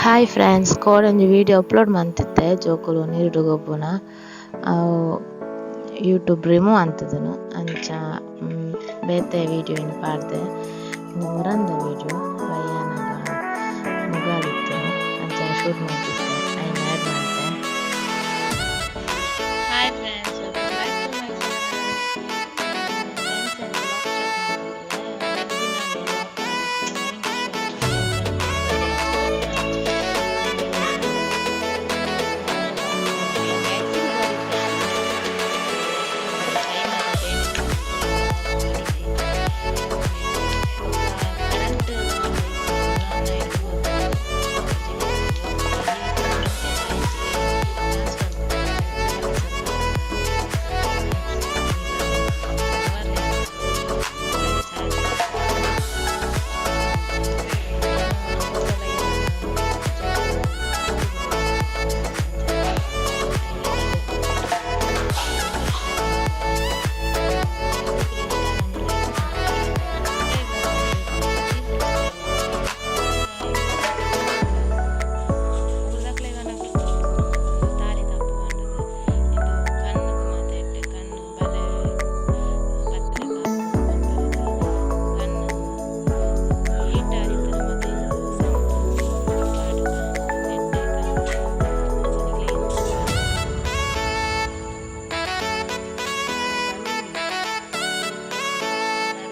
Hi friends, ಕೋಡೊಂಜಿ video upload ಮಂತಿತ್ತೆ ಜೋಕುಲು ನೀರುಡು ಗೊಬ್ಬುನ ಅವು ಯೂಟ್ಯೂಬ್ ರಿಮೂವ್ ಅಂತದನು ಅಂಚ ಬೇತೆ ವಿಡಿಯೋ ಇನ್ ಪಾಡ್ದೆ. ಉಂದು ಮುರಂದ ವಿಡಿಯೋ ಬಯ್ಯಾನಗ ಮುಗಾಲಿತ್ತು ಅಂಚ ಶೂಟ್ ಮಂತಿತ್ತೆ ಐನ್ add ಮಂತೆ. Hi friends, welcome back to my channel. Friends, ನಾನು vlog start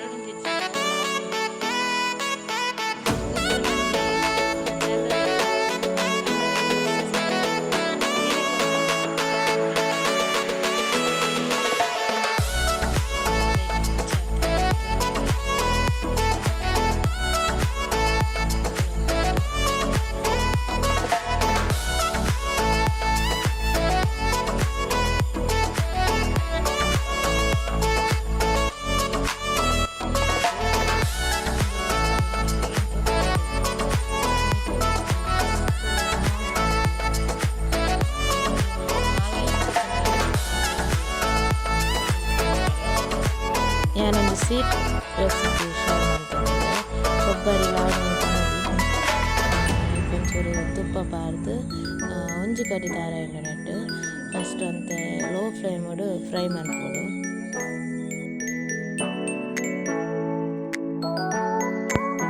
ಮಾಡ್ತಿದ್ದೆ. ಯಾನೊಂಜಿ ಸ್ವೀಟ್ ರೆಸಿಪಿ ಶೇರ್ ಮಂತೊಂದುಲ್ಲೆ. ಕೊಬ್ಬರಿ ಲಾಡು ಐಕ್ ಒಂಚೂರು ತುಪ್ಪ ಪಾಡ್ದ್, ಒಂಜಿ ಕಡಿ ತಾರಾಯಿ ಉಂಡು ನೆಟ್ಟ್. ಫಸ್ಟ್ ಒಂತೆ ಲೋ ಫ್ಲೇಮ್ ಡ್ ಫ್ರೈ ಮನ್ಪೊಡು.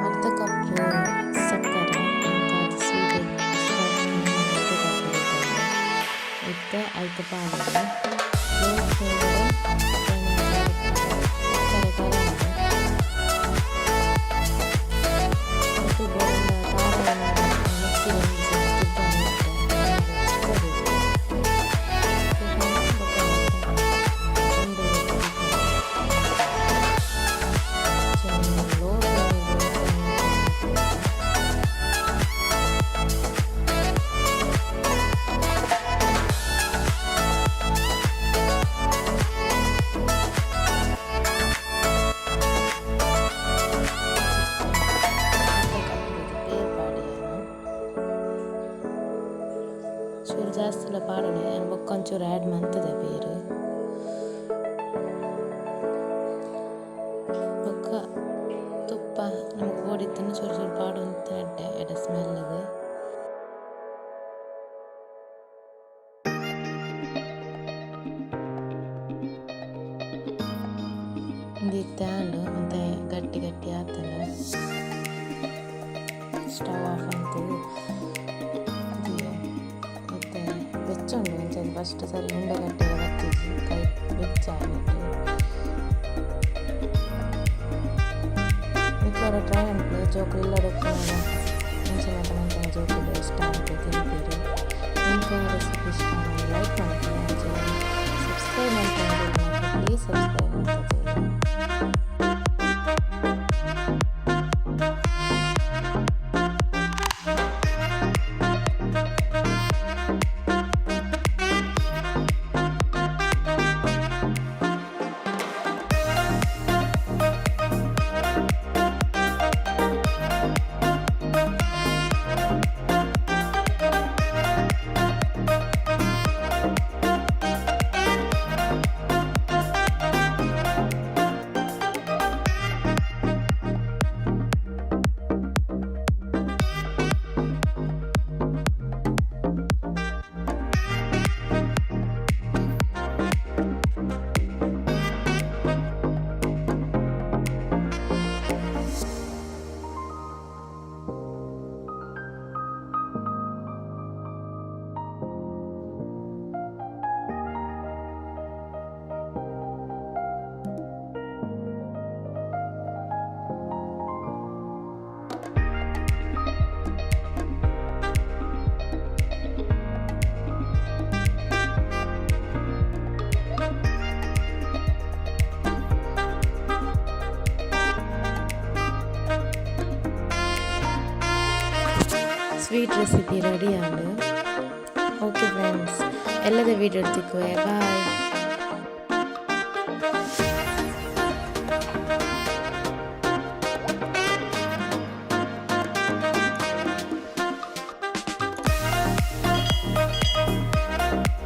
ಅರ್ಧ ಕಪ್ ಸಕ್ಕರೆ, ಎಂಕಾತ್ ಸ್ವೀಟ್ ಇಷ್ಟ ಅರ್ಧ ಕಪ್ ದೀತೊಂಡೆ. ಇತ್ತೆ ಐಕ್ ಪಾಡೊಡು. ಲೋ ಫ್ಲೇಮ್ ಡ್ ಫ್ರೈ ಮಂತೊಂದು ಸಕ್ಕರೆ ಕರಗಡ್. ಐಕ್ ಬೋಡಾಂಡ ತಾರಾಯಿನ್ ಮಿಕ್ಸಿ ಒಂಜಿ ಸರ್ತಿ ತಿರ್ಗಾದ್ ಚಿಕ್ಕದಿಜ್ಜಿ ಬೊಕ ಉಂಡೆ ಲೋ ಫ್ಲೇಮ್. ಅರ್ಧ ಕಪ್ ಪೇರ್ ಪಾಡಿಯೆನು. ಚೂರು ಜಾಸ್ತಿಲ ಪಾಡೊಲಿ, ಯಾನ್ ಬೊಕ್ಕ ಒಂಚೂರು ಆ್ಯಡ್ ಮಂತುದೆ ಪೇರ್. ಬೊಕ್ಕ ತುಪ್ಪ ನಮಕ್ ಬೋಡಿತ್ತುಂಡ ಚೂರು ಚೂರು ಪಾಡೊಂದು ಎಡ್ಡೆ ಎಡ್ಡೆ ಸ್ಮೆಲ್ ಗ್. ಉಂದು ಇತ್ತೆ ಆಂಡ್, ಒಂತೆ ಗಟ್ಟಿ ಗಟ್ಟಿ ಆತುಂಡು. ಸ್ಟವ್ ಆಫ್ ಮಂತುದು ಇತ್ತೆ ಬೆಚ್ಚ ಉಂಡು. ಅಂಚಾದ್ ಫಸ್ಟ್ ಸರಿ ಉಂಡೆ ಕಟ್ಟೆರೆ ಬತ್ತಿಜಿ, ಕೈ ಬೆಚ್ಚ ಆಯಿನೆಟ್. ನಿಕ್ಲ್ ಟ್ರೈ ಮನ್ಪುಲೆ. ಜೋಕುಲು ಇಲ್ಲಡ್ ಉಪ್ಪುನಗ ಇಂಚ ಮಾತ ಮಂತುಂಡ ಜೋಕುಲು ಇಷ್ಟ ಆಪುಂಡು, ತಿನ್ಪೆರ್. ಎಂಕ್ ರೆಸಿಪಿ ಇಷ್ಟ ಆಂಡ ಲೈಕ್ ಮನ್ಪುಲೆ. ಅಂಚನೆ ಸಬ್ಸ್ಕ್ರೈಬ್ ಮನ್ಪಂದೆ ಪ್ಲೀಸ್ ಸಬ್ಸ್ಕ್ರೈಬ್ ಮಂತುದು. ಸ್ವೀಟ್ ರೆಸಿಪಿ ರೆಡಿ ಆಂಡ್. ಓಕೆ ಫ್ರೆಂಡ್ಸ್, ಎಲ್ಲದ ವೀಡಿಯೋ ತಿಕ್ಕುವೆ. ಬಾಯ್.